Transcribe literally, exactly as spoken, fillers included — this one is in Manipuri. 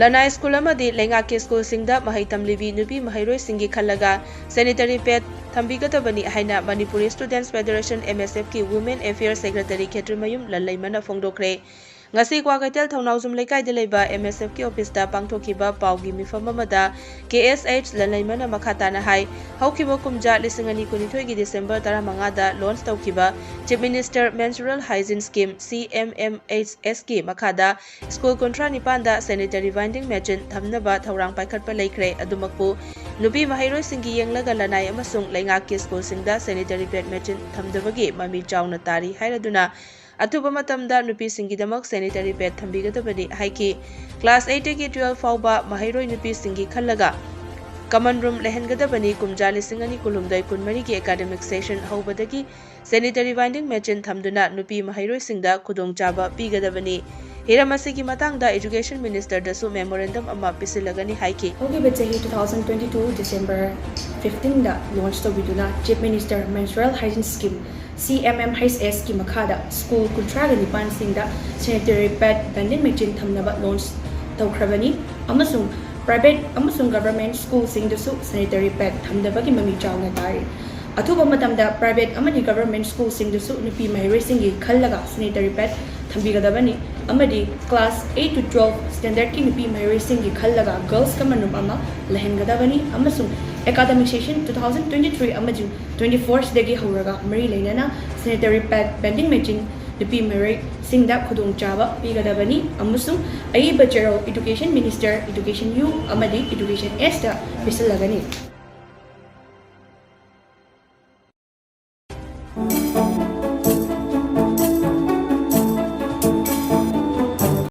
ꯂꯅꯥꯏ ꯁ꯭ꯀꯨꯜ ꯑꯃꯗꯤ ꯂꯩꯉꯥꯛꯀꯤ ꯁ꯭ꯀꯨꯜꯁꯤꯡꯗ ꯃꯍꯩ ꯇꯝꯂꯤꯕꯤ ꯅꯨꯄꯤ ꯃꯍꯩꯔꯣꯏꯁꯤꯡꯒꯤ ꯈꯜꯂꯒ ꯁꯦꯅꯤꯇꯔꯤ ꯄꯦꯗ ꯊꯝꯕꯤꯒꯗꯕꯅꯤ ꯍꯥꯏꯅ ꯃꯅꯤꯄꯨꯔꯤ ꯁ꯭ꯇꯨꯗꯦꯟꯠꯁ ꯐꯦꯗꯔꯦꯁꯟ, ꯑꯦꯝ ꯑꯦꯁ ꯑꯦꯐꯀꯤ ꯋꯨꯃꯦꯟ ꯑꯦꯐꯤꯌꯔꯁ ꯁꯦꯀ꯭ꯔꯦꯇꯔꯤ ꯈꯦꯇ꯭ꯔꯤꯃꯌꯨꯝ ꯂꯟꯂꯩꯃꯅ ꯐꯣꯡꯗꯣꯛꯈ꯭ꯔꯦ꯫ ꯉꯁꯤ ꯀ꯭ꯋꯥꯀꯩꯊꯦꯜ ꯊꯧꯅꯥꯎꯖꯝ ꯂꯩꯀꯥꯏꯗ ꯂꯩꯕ ꯑꯦꯝ ꯑꯦꯁ ꯑꯦꯐꯀꯤ ꯑꯣꯐꯤꯁꯇ ꯄꯥꯡꯊꯣꯛꯈꯤꯕ ꯄꯥꯎꯒꯤ ꯃꯤꯐꯝ ꯑꯃꯗ ꯀꯦ ꯑꯦꯁ ꯑꯩꯆ ꯂꯟꯂꯩꯃꯅ ꯃꯈꯥ ꯇꯥꯅ ꯍꯥꯏ, ꯍꯧꯈꯤꯕ ꯀꯨꯝꯖꯥ ꯂꯤꯁꯤꯡ ꯑꯅꯤ ꯀꯨꯟꯅꯤꯊꯣꯏꯒꯤ ꯗꯤꯁꯦꯝꯕꯔ ꯇꯔꯥꯃꯉꯥꯗ ꯂꯣꯟꯆ ꯇꯧꯈꯤꯕ chief minister menstrual hygiene scheme, C M M H ꯑꯦꯁꯀꯤ ꯃꯈꯥꯗ ꯁ꯭ꯀꯨꯜ ꯀꯨꯟꯊ꯭ꯔꯥ ꯅꯤꯄꯥꯟꯗ ꯁꯦꯅꯤꯇꯔꯤ ꯚꯦꯟꯗꯤꯡ ꯃꯦꯆꯤꯟ ꯊꯝꯅꯕ ꯊꯧꯔꯥꯡ ꯄꯥꯏꯈꯠꯄ ꯂꯩꯈ꯭ꯔꯦ꯫ ꯑꯗꯨꯃꯛꯄꯨ ꯅꯨꯄꯤ ꯃꯍꯩꯔꯣꯏꯁꯤꯡꯒꯤ ꯌꯦꯡꯂꯒ ꯂꯅꯥꯏ ꯑꯃꯁꯨꯡ ꯂꯩꯉꯥꯛꯀꯤ ꯁ꯭ꯀꯨꯜꯁꯤꯡꯗ ꯁꯦꯅꯤꯇꯔꯤ ꯄꯦꯗ ꯃꯦꯆꯤꯟ ꯊꯝꯗꯕꯒꯤ ꯃꯃꯤ ꯆꯥꯎꯅ ꯇꯥꯔꯤ ꯍꯥꯏꯔꯗꯨꯅ ꯑꯊꯨꯕ ꯃꯇꯝꯗ ꯅꯨꯄꯤꯁꯤꯡꯒꯤꯗꯃꯛ ꯁꯦꯅꯤꯇꯔꯤ ꯄꯦꯗ ꯊꯝꯕꯤꯒꯗꯕꯅꯤ ꯍꯥꯏꯈꯤ꯫ ꯀ꯭ꯂꯥꯁ ꯑꯩꯠꯇꯒꯤ ꯇꯨꯋꯦꯜꯐ ꯐꯥꯎꯕ ꯃꯍꯩꯔꯣꯏ ꯅꯨꯄꯤꯁꯤꯡꯒꯤ ꯈꯜꯂꯒ ꯀꯃꯟ ꯔꯨꯝ ꯂꯩꯍꯟꯒꯗꯕꯅꯤ꯫ ꯀꯨꯝꯖꯥ ꯂꯤꯁꯤꯡ ꯑꯅꯤ ꯀꯨꯟꯍꯨꯝꯗꯣꯏ ꯀꯨꯟꯃꯔꯤꯒꯤ ꯑꯦꯀꯥꯗꯃꯤꯛ ꯁꯦꯁꯟ ꯍꯧꯕꯗꯒꯤ ꯁꯦꯅꯤꯇꯔꯤ ꯚꯦꯟꯗꯤꯡ ꯃꯦꯆꯤꯟ ꯊꯝꯗꯨꯅ ꯅꯨꯄꯤ ꯃꯍꯩꯔꯣꯏꯁꯤꯡꯗ ꯈꯨꯗꯣꯡꯆꯥꯕ ꯄꯤꯒꯗꯕꯅꯤ꯫ ꯍꯤꯔꯝ ꯑꯁꯤꯒꯤ ꯃꯇꯥꯡꯗ ꯏꯗꯨꯀꯦꯁꯟ ꯃꯤꯅꯤꯁꯇꯔꯗꯁꯨ ꯃꯦꯃꯣꯔꯦꯟꯗꯝ ꯑꯃ ꯄꯤꯁꯤꯜꯂꯒꯅꯤ ꯍꯥꯏꯈꯤ꯫ ꯍꯧꯈꯤꯕ ꯆꯍꯤ two thousand twenty two December fifteenꯗ ꯂꯣꯟꯆ ꯇꯧꯕꯤꯗꯨꯅ chief minister menstrual hygiene scheme, C M M H ꯑꯦꯁꯀꯤ ꯃꯈꯥꯗ ꯁ꯭ꯀꯨꯜ ꯀꯨꯟꯊ꯭ꯔꯥꯒ ꯅꯤꯄꯥꯟꯁꯤꯡꯗ ꯁꯦꯅꯤꯇꯔꯤ ꯄꯦꯗ ꯚꯦꯟꯗꯤꯡ ꯃꯦꯆꯤꯟ ꯊꯝꯅꯕ ꯂꯣꯟꯆ ꯇꯧꯈ꯭ꯔꯕꯅꯤ ꯑꯃꯁꯨꯡ ꯄ꯭ꯔꯥꯏꯚꯦꯠ ꯑꯃꯁꯨꯡ ꯒꯚꯔꯟꯃꯦꯟꯠ ꯁ꯭ꯀꯨꯜꯁꯤꯡꯗꯁꯨ ꯁꯦꯅꯤꯇꯔꯤ ꯄꯦꯗ ꯊꯝꯗꯕꯒꯤ ꯃꯃꯤ ꯆꯥꯎꯅ ꯇꯥꯔꯤ꯫ ꯑꯊꯨꯕ ꯃꯇꯝꯗ ꯄ꯭ꯔꯥꯏꯚꯦꯠ ꯑꯃꯗꯤ ꯒꯚꯔꯟꯃꯦꯟꯠ ꯁ꯭ꯀꯨꯜꯁꯤꯡꯗꯁꯨ ꯅꯨꯄꯤ ꯃꯍꯩꯔꯣꯏꯁꯤꯡꯒꯤ ꯈꯜꯂꯒ ꯁꯦꯅꯤꯇꯔꯤ ꯄꯦꯗ ꯊꯝꯕꯤꯒꯗꯕꯅꯤ ꯑꯃꯗꯤ ꯀ꯭ꯂꯥꯁ eight to twelve ꯁ꯭ꯇꯦꯟꯗꯔꯗꯀꯤ ꯅꯨꯄꯤ ꯃꯍꯩꯔꯣꯏꯁꯤꯡꯒꯤ ꯈꯜꯂꯒ ꯒꯔꯜꯁ ꯀꯃꯟ ꯔꯨꯝ ꯑꯃ ꯂꯩꯍꯟꯒꯗꯕꯅꯤ ꯑꯃꯁꯨꯡ academic session two thousand twenty three ꯑꯃꯁꯨꯡ twenty fourꯁꯤꯗꯒꯤ ꯍꯧꯔꯒ ꯃꯔꯤ ꯂꯩꯅꯅ ꯁꯦꯅꯤꯇꯔꯤ ꯄꯦꯗ ꯚꯦꯟꯗꯤꯡ ꯃꯦꯆꯤꯟ ꯅꯨꯄꯤ ꯃꯍꯩꯔꯣꯏꯁꯤꯡꯗ ꯈꯨꯗꯣꯡꯆꯥꯕ ꯄꯤꯒꯗꯕꯅꯤ ꯑꯃꯁꯨꯡ ꯑꯏꯕ ꯆꯦꯔꯣꯜ ꯏꯗꯨꯀꯦꯁꯟ ꯃꯤꯅꯤꯁꯇꯔ, ꯏꯗꯨꯀꯦꯁꯟ ꯌꯨ ꯑꯃꯗꯤ ꯏꯗꯨꯀꯦꯁꯟ ꯑꯦꯁꯇ ꯄꯤꯁꯤꯜꯂꯒꯅꯤ꯫